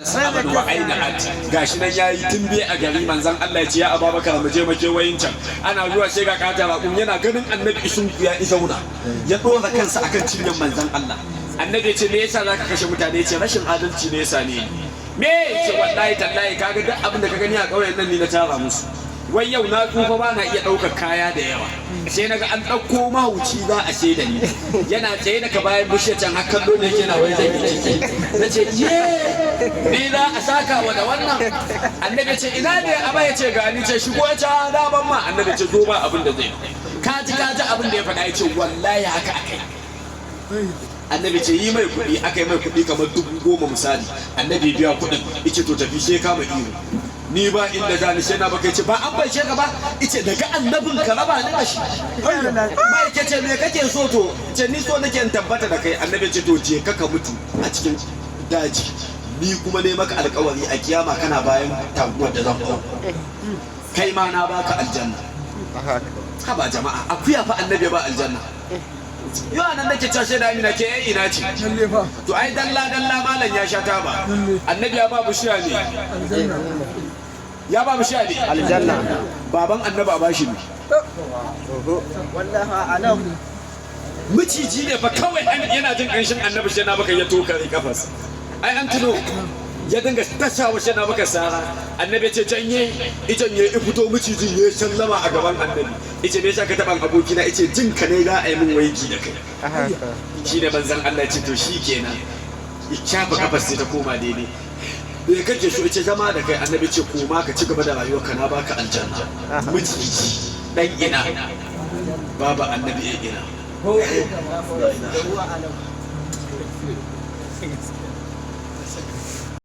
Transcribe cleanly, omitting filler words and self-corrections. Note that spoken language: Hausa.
Sa'ad wa aina at gashi nan yayi tumbe a gari. Manzon Allah ya ce, "Ya Ababakar, mu je makewayin can." Ana zuwa sai ga kata raƙum. Yana ganin Annabi, isun ya zauna, ya dora kansa akan cinyan manzon Allah. Annabi ya ce, "Me yasa zaka kashe mutane?" Ya ce, "Rashin adalci ne yasa ne." "Me?" Ce, "Wallahi tallahi, kaga duk abin da ka gani a ƙauyen nan, ni na tara musu. Wai yau na tsufa, ba na iya ɗaukar kaya da yawa. Sai naga an ɗauko mahauci za a da ni. Yana tsaye daga bayan bishiyar can, har kallo ne yake na, wai zan yi ciki. Na ce, ye, ni za a saka wa da wannan." Annabi ce, "Ina ne aba?" Ya ce, "Gani." Ce, "Shigo." Ya ce, "Da ban ma." Annabi ce, "Zo, ba abin da zai kaji kaji abin da ya faɗa." Ya ce, "Wallahi haka akai." Annabi ce, "Yi mai kuɗi." Aka yi mai kuɗi kamar 10,000 misali. Annabi biya kuɗin, ice, "To, tafi." Sai kama iyo, "Ni ba inda za ni sai na baka." Ce, "Ba an bai ka ba." Ice, "Daga annabin ka raba ni da shi mai ke." Ce, "Me kake so?" "To," ce, "ni so nake in tabbata da kai." Annabi ce, "To, je ka ka mutu a cikin daji. Ni kuma ne maka alkawari, a kiyama kana bayan taguwar da zan hau. Kai ma na baka aljanna." Haba jama'a, akuya fa annabi ba aljanna. Yau nan nake cashe da Amina ke yan ina ce. To, ai dalla dalla malam ya sha taba. Annabi ya ba bishiya ne, ya ba bishiya ne aljanna. Baban annabi a bashi ne. Wallahi alam. Miciji ne fa kawai yana jin ƙanshin Annabi, sai na baka ya tokare kafas. Ai an tuno ya dinga tashawa shi na baka sara. Annabi ce, "Janye." Ijanye, ya fito. Macijin ya sallama a gaban Annabi, ice, "Me yasa ka taɓa abokina?" Ice, "Jin ka ne za a yi min waiki da kai." Shi ne manzon Allah ya ce, "To, shi kenan." Ya shafa kafas, sai ta koma daidai. "Me kake so?" Ice, "Zama da kai." Annabi ce, "Koma ka ci gaba da rayuwarka, na baka aljanna." Miciji dan ina, baba Annabi ya ina. Huwa alam.